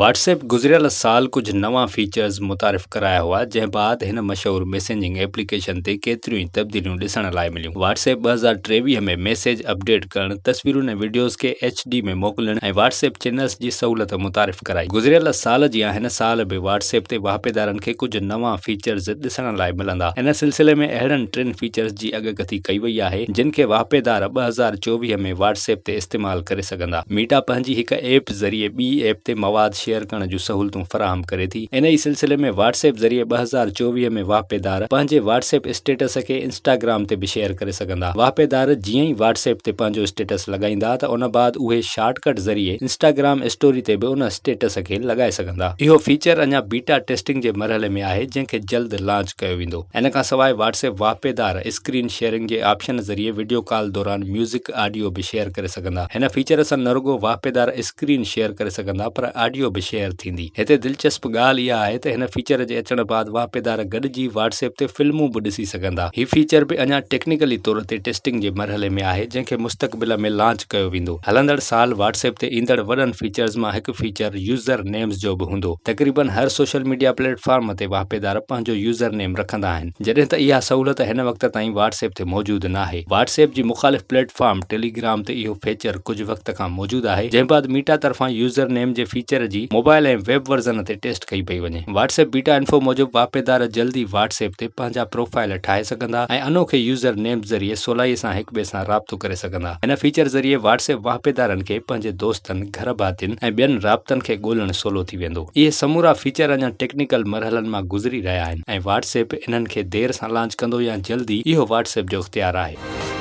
Whats app گذريل سال ڪجهه نوان فيچرز متعارف ڪرايا هئا، جنهن بعد هن مشهور ميسيجنگ ايپليڪيشن تي ڪيتريون ئي تبديليون ڏسڻ لاء مليون. واٽس ايپ 2023 ۾ ميسيج اپڊيٽ ڪرڻ، تصويرن ۽ وڊيوز کي ايڇ ڊي ۾ موڪلڻ ۽ واٽس ايپ چينلز جي سهولت متعارف ڪرائي. گذريل سال جيان هن سال به واٽس ايپ تي واهپيدارن کي ڪجهه نوان فيچرز ڏسڻ لاء ملندا. ان سلسلي ۾ اهڙن ٽن فيچرز جي اڳڪٿي ڪئي وئي آهي، جن کي واهپيدار 2024 ۾ واٽس ايپ تي استعمال ڪري سگهندا. ميٽا پنهنجي هڪ ايپ ذريعي ٻي ايپ تي مواد شيئر ڪرڻ جون سهولتون فراهم ڪري ٿي. ان ئي سلسلي ۾ واٽس ايپ ذريعي 2024 ۾ واهپيدار پنهنجي واٽس ايپ اسٽيٽس کي انسٽاگرام تي به شيئر ڪري سگهندا. واهپيدار جيئن ئي واٽس ايپ تي پنهنجو اسٽيٽس لڳائيندا ته ان بعد اهي شارٽ ڪٽ ذريعي انسٽاگرام اسٽوري تي به ان اسٽيٽس کي لڳائي سگهندا. اهو فيچر اڃا بيٽا ٽيسٽنگ جي مرحلي ۾ آهي جنهن کي جلد لانچ ڪيو ويندو. ان کان سواء واٽس ايپ واهپيدار اسڪرين شيئرنگ جي آپشن ذريعي وڊيو ڪال دوران ميوزڪ، آڊيو به شيئر ڪري سگهندا. هن فيچر سان نه رڳو واهپيدار اسڪرين شيئر ڪري سگهندا پر آڊيو به شيئر ٿيندي. هتي دلچسپ ڳالهه اها آهي ته هن فيچر جي اچڻ بعد واهپيدار گڏجي واٽس ايپ تي فلمون به ڏسي سگهندا. هي فيچر به اڃا ٽيڪنيڪلي طور تي ٽيسٽنگ جي مرحلي ۾ آهي جنهن کي مستقبل ۾ لانچ ڪيو ويندو. هلندڙ سال واٽس ايپ تي ايندڙ وڏن فيچرز مان هڪ فيچر يوزر نيمز جو به هوندو. تقريبن هر سوشل ميڊيا پليٽ فارم تي واهپيدار پنهنجو يوزر نيم رکندا آهن. جڏهن ته اها سهولت هن وقت تائين واٽس ايپ تي موجود ناهي. واٽس ايپ جي مخالف پليٽ فارم ٽيليگرام تي اهو فيچر ڪجهه وقت کان موجود آهي، جنهن بعد ميٽا طرفان يوزر نيم جي فيچر جي موبائل ۽ ويب ورزن تي ٽيسٽ ڪئي پئي وڃي. واٽس ايپ بيٽا انفو موجب واهپيدار جلد ئي واٽس ايپ تي پنهنجا پروفائل ٺاهي سگهندا ۽ انوکي يوزر نيمز ذريعي سولائي سان هڪٻئي سان رابطو ڪري سگهندا. هن فيچر ذريعي واٽس ايپ واهپيدارن کي پنهنجي دوستن، گهر ڀاتين ۽ ٻين رابطن کي ڳولڻ سولو ٿي ويندو. اهي سمورا فيچر اڃا ٽيڪنيڪل مرحلن مان گذري رهيا آهن ۽ واٽس ايپ انهن کي دير سان لانچ ڪندو يا جلدي اهو واٽس ايپ جو اختيار آهي.